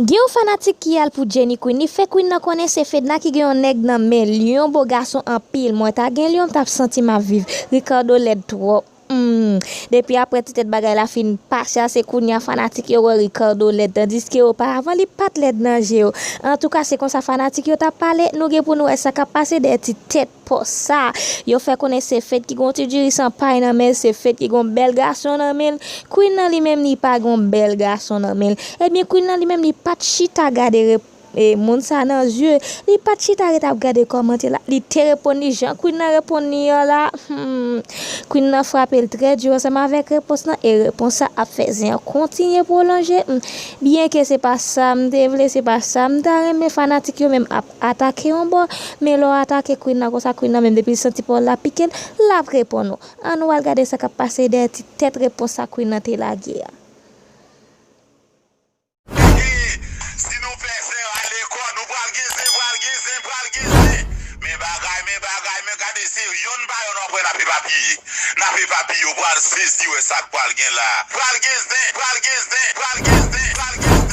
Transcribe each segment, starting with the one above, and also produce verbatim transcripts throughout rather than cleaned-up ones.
Gen yon fanatik ki al pou Jenny Queen, li fè Queen nan konnen se Fedna ki gen yon nèg nan men l, yon bo gason anpil, mwen ta gen l yo, m t ap santi m ap viv. Ricardo lèd twòp. Hmm. Depi aprè ti tèt bagay la fin pase a, se kounye a fanatik yo wè Ricardo lèd, tandiske oparavan li pa t lèd nan je yo. Antouka, se konsa fanatik yo t ap pale, nou gen pou nou wè sa k ap pase dèyè ti tèt pòs sa. Yo fè konnen se Fed ki gon ti diri san pay nan men l, se Fed ki gon bèl gason nan men l. Queen nan li menm li pa gon bèl gason nan men l. Ebyen, Queen nan li menm li pa t chita gade rep- e moun sa nan zye, li pa t chita ret ap gade kòmantè la, li te reponn li jan Queen nan reponn li an la. Hmm. Queen nan frape l trè di ansanm avèk repons lan, e repons sa ap fè zen an kontinye pwolonje. Hmm. Byenke se pa sa m te vle, se pa sa m ta renmen, fanatik yo menm ap atake yon bò, men lè w atake Queen nan konsa, Queen nan menm depi l santi pawòl la pike l, l ap reponn ou. Ann nou al gade sa k ap pase dèyè ti tèt repons sa Queen nan te lage a. Si nou fè zen rale kò, nou pral gen zen, pral gen zen, pral gen zen. Men bagay, men bagay, men gade se yonn pa yonn w ap wè n ap epapiye. N ap epapiye, w pral sezi wè sa k pral gen la. Pral gen zen, pral gen zen, pral gen zen, pral gen zen.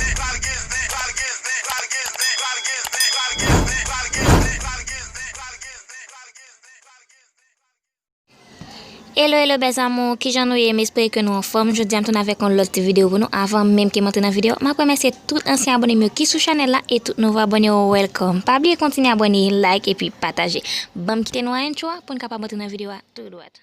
Hello, hello, bèz amour, kijan nou ye? M espere ke nou anfòm. Jodi a m tounen avèk yon lòt ti videyo pou nou. Avan menm ke m antre nan videyo, m ap remèsye tout ansyen abòne m yo ki sou chanèl la e tout nouvo abòne yo, welcome. Pa bliye kontinye abòne, like epi pataje. Ban m kite nou a entwo a pou n kapab antre nan videyo a tou dwat.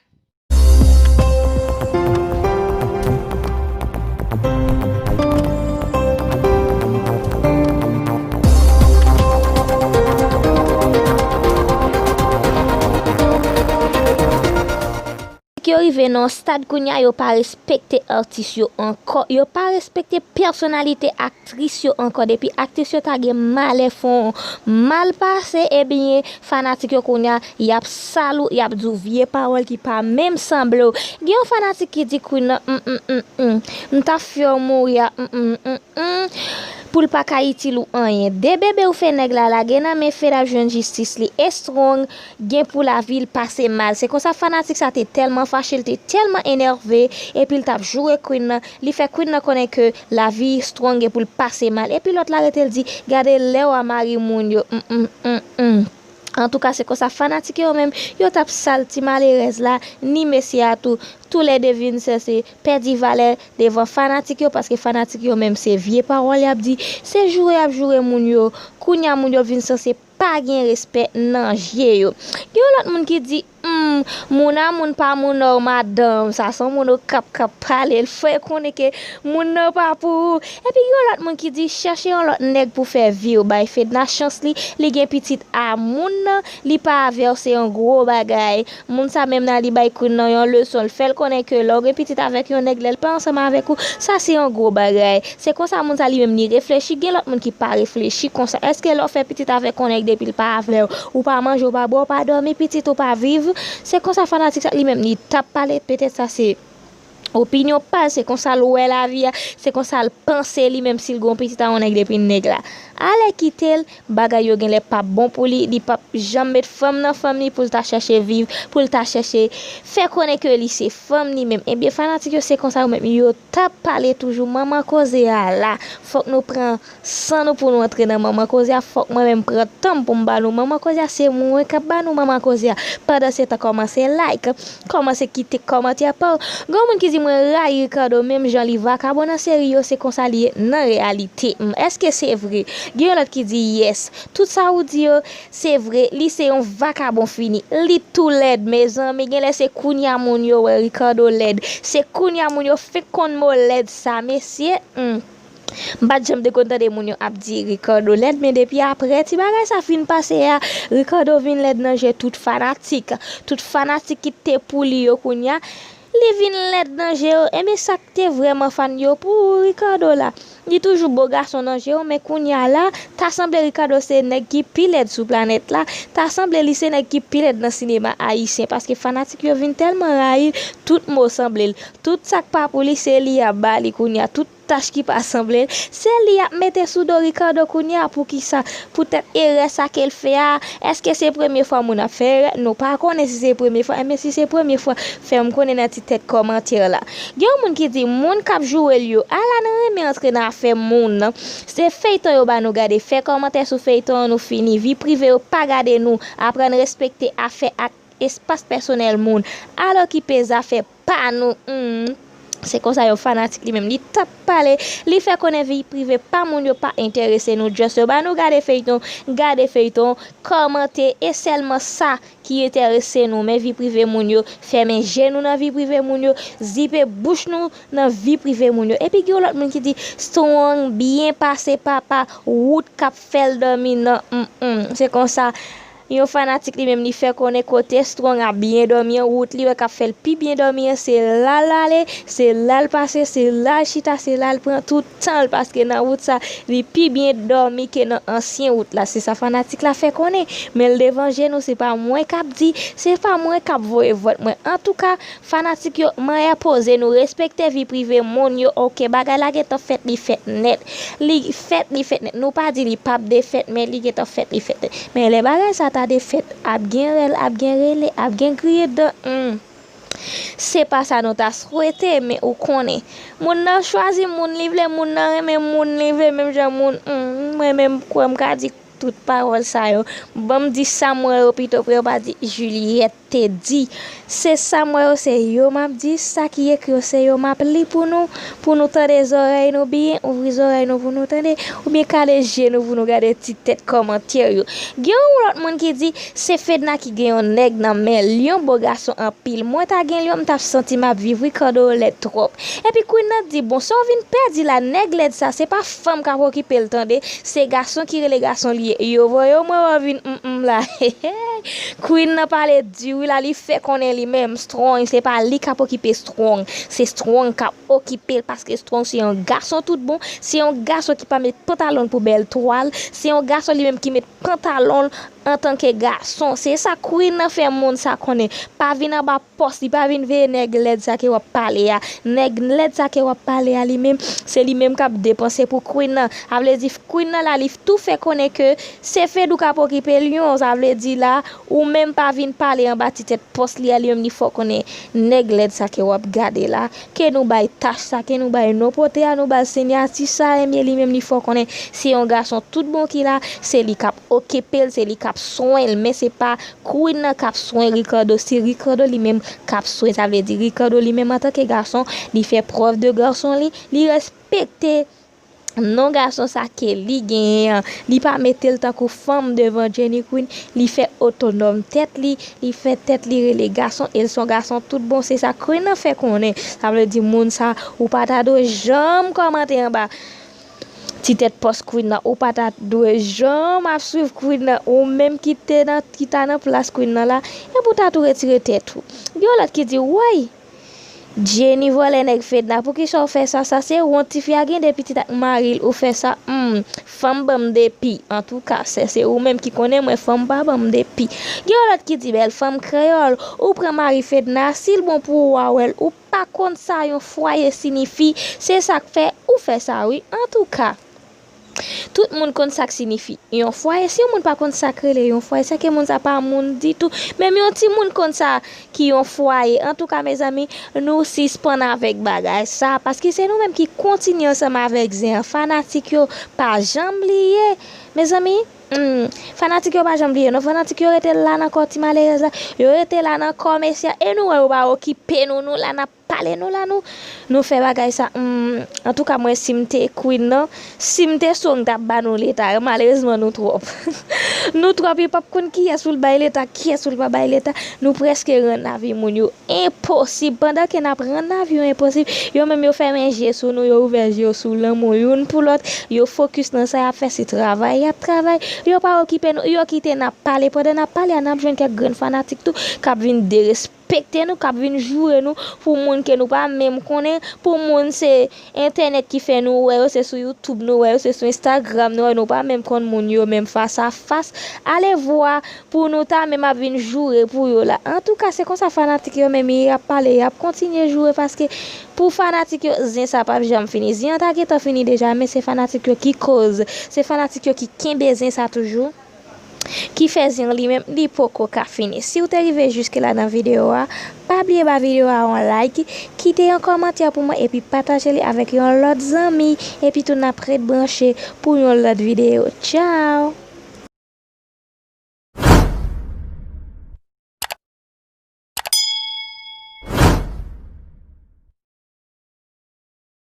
Yo rive nan yon stad kounye a, yo pa respekte atis yo ankò, yo pa respekte pèsonalite aktris yo ankò. Depi aktris yo ta gen malè fè yon mal pase, ebyen, fanatik yo kounye a, y ap sal ou, y ap di w vye pawòl ki pa menm sanble w. Gen yon fanatik ki di Queen nan, mm, mm, mm, mm. M ta fè w mouri a, mm, mm, mm, mm. Pou l pa ka itil ou anyen. De bebe ou fè nèg la lage nan men Fed ap jwenn jistis li. E Strong gen pou lavi l pase mal. Se konsa fanatik sa te tèlman fache, l te tèlman enève, epi l t ap joure Queen nan. Li fè Queen nan konnen ke lavi Strong gen pou l pase mal. Epi lòt la rete l di, gade lè w a mari moun yo. Mm, mm, mm, mm. Antouka, se konsa fanatik yo menm, yo t ap sal ti malerèz la, ni mesye a tou. Toulède vin sanse pèdi valè devan fanatik yo, paske fanatik yo menm se vye pawòl y ap di, se joure y ap joure moun yo. Kounye a moun yo vin sanse pa gen respè nan je yo. Gen yon lòt moun ki di, hmm, moun a moun pa moun nan w madanm, sa se yon moun Okap k ap pale, l fè konnen ke moun nan pa pou ou. Epi gen yon lòt moun ki di, chèche yon lòt nèg pou fè vi w, bay Fedna chans li, li gen pitit a moun nan, li pa avè w, se yon gwo bagay. Moun sa menm nan li bay Queen nan yon leson, l fè l konnen ke lè w gen pitit avèk yon nèg, lè l pa ansanm avèk ou, sa se yon gwo bagay. Se konsa moun sa li menm li reflechi, gen lòt moun ki pa reflechi konsa. Èske lè w fè pitit avèk yon nèg depi l pa avè w, ou pa manje, ou pa bwè, ou pa dòmi, pitit ou pa viv? Se konsa fanatik sa li menm li t ap pale, petèt sa se opinyon pa l, se konsa l wè lavi a, se konsa l panse li menm si l gon pitit a yon nèg depi nèg la. Alè kite l, bagay yo genlè p ap bon pou li, li p ap janm met fanm nan fanm li pou l ta chèche viv, pou l ta chèche fè konnen ke li se fanm li menm. Ebyen fanatik yo se konsa yo menm yo t ap pale toujou manman koze a la. Fòk nou pran san nou pou nou antre nan manman koze a, fòk mwen menm pran tan m pou m ba nou manman koze a, se mwen k ap ba nou manman koze a. Pandan se tan kòmanse like, kòmanse kite kòmantè pa w. Gen moun ki di mwen rayi Ricardo menm jan li vakabon nan seri yo, se konsa li ye nan reyalite. Hmm, èske se vre? Gen yon lòt ki di yes. Tout sa ou di yo, se vre, li se yon vakabon fini. Li tou lèd, mezanmi, genlè se kounye a moun yo wè Ricardo lèd. Se kounye a moun yo fenk konn mo lèd sa, mesye. Hmm. M pa t janm te konn tande moun yo ap di Ricardo lèd, men depi aprè ti bagay sa fin pase a, Ricardo vin lèd nan je tout fanatik. Tout fanatik ki te pou li yo kounye a, li vin lèd nan je yo. Ebyen sa k te vrèman fan yo pou Ricardo la. Li toujou bo gason nan je yo, men kounye a la, ta sanble Ricardo se nèg ki pi lèd sou planèt la. Ta sanble li se nèg ki pi lèd nan sinema ayisyen, paske fanatik yo vin tèlman rayi l, tout mo sanble l. Tout sa k pa pou li, se li y ap ba li kounye a. Tout tach ki pa sanble l, se li y ap mete sou do Ricardo kounye a. Poukisa? Poutèt erè sa ke l fè a. Èske se premye fwa moun ap fè erè? Nou pa konnen si se premye fwa. Ebyen, si se premye fwa, fè m konnen nan ti tèt kòmantè la. Gen yon moun ki di, moun k ap joure l yo, ala nou renmen antre nan afè moun nan. Se feyton yo ba nou gade. Fè kòmantè sou feyton an, nou fini. Vi prive yo pa gade nou. Aprann respekte afè ak espas pèsonèl moun. Al okipe zafè pa nou. Hmm. Se konsa yon fanatik li menm, li t ap pale, li fè konnen vi prive pa moun yo pa enterese nou. Just yo ba nou gade feyton, gade feyton, kòmante, e sèlman sa ki enterese nou. Men vi prive moun yo, fèmen je nou nan vi prive moun yo, zipe bouch nou nan vi prive moun yo. Epi gen yon lòt moun ki di, Strong byen pase papa, wout k ap fè l dòmi nan, mm, mm. Se konsa, yon fanatik li menm li fè konnen kote Strong ap byen dòmi an, wout li wè k ap fè l pi byen dòmi an, se la l ale, se la l pase, se la l chita, se la l pran tout tan l, paske nan wout sa, li pi byen dòmi ke nan ansyen wout la. Se sa fanatik la fè konnen. Men l devan je nou, se pa mwen k ap di, se pa mwen k ap voye vòt mwen. Antouka, fanatik yo, manyè poze nou, respekte vi prive moun yo, oke, bagay la gentan fèt, li fèt nèt. Li fèt, li fèt nèt. Nou pa di li p ap defèt, men li gentan fèt, li fèt nèt. Men lè bagay sa ta defèt, ap gen rèl, ap gen rele, ap gen griye dan. Hmm. Se pa sa nou ta swete, men ou konnen. Moun nan chwazi moun li vle, moun nan renmen moun li vle, menm jan moun, hmm, mwen menm kwè m ka di tout pawòl sa yo. Ban m di sa m wè yo pito pou yo pa di Juliette te di. Se sa m wè yo, se yo m ap di, sa ki ekri yo, se yo m ap li pou nou, pou nou tande zòrèy nou byen, ouvri zòrèy nou pou nou tande, oubyen kale je nou pou nou gade ti tèt kòmantè yo. Gen yon lòt moun ki di, se Fedna ki gen yon nèg nan men l, yon bo gason anpil. Mwen ta gen l, m t ap santi m ap viv, Ricardo lèd twòp. Epi Queen nan di, bon, sa w vin pèdi la, nèg lèd sa, se pa fanm k ap okipe l tande, se gason ki rele gason li ye. Yo voye w mwen w ap vin mm mm la. Queen nan pale di wi la, li fè konnen li menm Strong, se pa li k ap okipe Strong, se Strong k ap okipe l, paske Strong se yon gason tout bon, se yon gason ki pa met pantalon l pou bèl twal, se yon gason li menm ki met pantalon l antanke gason. Se sa Queen nan fè moun sa konnen. Pa vin anba pòs li, pa vin veye nèg lèd sa ke w ap pale a. Nèg lèd sa ke w ap pale a li menm, se li menm k ap depanse pou Queen nan. Sa vle di Queen nan la, li tou fè konnen ke se Fedou k ap okipe l yon. Sa vle di la, ou menm pa vin pale anba ti tèt pòs li a, li menm li fè w konnen nèg lèd sa ke w ap gade la, ke nou bay tach sa, ke nou bay non pote a, nou bay siyati sa, ebyen li menm li fè w konnen se yon gason tout bon ki la, se li k ap okipe l, se li k ap swen l, men se pa Queen nan k ap swen Ricardo, se Ricardo li menm k ap swen. Sa vle di Ricardo li menm antanke gason, li fè prèv de gason li, li respekte non gason sa ke li genyen an. Li pa mete l tankou fanm devan Jenny Queen, li fè otonòm tèt li, li fè tèt li rele gason, e l se yon gason tout bon, se sa Queen nan fè konnen. Sa vle di moun sa, ou pa ta dwe janm kòmante anba ti tèt pòs Queen nan, ou pa ta dwe janm ap swiv Queen nan, ou menm ki te nan, ki ta nan plas Queen nan la, epi w ta tou retire tèt ou. Gen yon lòt ki di, woy! Jenny vòlè nèg Fedna, poukisa w fè sa? Sa se wont tifi a gen de pitit ak mari l, ou fè sa? Hmm, fanm ban m depi. Antouka, sè, se ou menm ki konnen mwen, fanm pa ban m depi. Gen yon lòt ki di, bèl fanm kreyòl, ou pran mari Fedna, si l bon pou ou, w a wè l, ou pa konn sa yon fwaye sinifi, se sa k fè ou fè sa wi. Antouka, tout moun konn sa k sinifi yon fwaye. Si yon moun pa konn sa k rele yon fwaye, se ke moun sa pa moun ditou. Menm yon timoun konn sa ki yon fwaye. Antouka, mezanmi, nou sispann avèk bagay sa, paske se nou menm ki kontinye ansanm avèk zen an. Fanatik yo pa janm bliye, mezanmi. Hmm, fanatik yo pa janm bliye non. Fanatik yo rete la nan kò ti malerèz la, yo rete la nan kò mesye a, e nou wè yo pa okipe nou, nou la n ap pale, nou la nou, nou fè bagay sa. Hmm, antouka, mwen, si m te Queen nan, si m te Strong, m t ap ba nou leta. Malerezman, nou twòp. Nou twòp, yo p ap konn kiyès pou l bay leta, kiyès pou l pa bay leta. Nou prèske rann lavi moun yo enposib. Pandan ke n ap rann lavi yo enposib, yo menm yo fèmen je sou nou, yo ouvè je yo sou lanmou youn pou lòt, yo fokis nan sa y ap fè, se travay y ap travay. Yo pa okipe nou, yo kite n ap pale. Pandan n ap pale a, n ap jwenn kèk grenn fanatik tou k ap vin derespekte respekte nou, k ap vin joure nou pou moun ke nou pa menm konnen, pou moun se entènèt ki fè nou wè yo, se sou YouTube nou wè yo, se sou Instagram nou wè, nou pa menm konn moun yo menm fas a fas. Alevwa pou nou ta menm ap vin joure pou yo la. Antouka, se konsa fanatik yo menm y ap pale, y ap kontinye joure paske pou fanatik yo, zen sa p ap janm fini. Zen an ta gentan fini deja, men se fanatik yo ki koz, se fanatik yo ki kenbe zen sa toujou. Ki fè zen li menm, li poko ka fini. Si w te rive jiske la nan videyo a, pa bliye ba videyo a yon like, kite yon kòmantè pou mwen, epi pataje li avèk yon lòt zanmi, epi tou n ap ret branche pou yon lòt videyo. Tchao!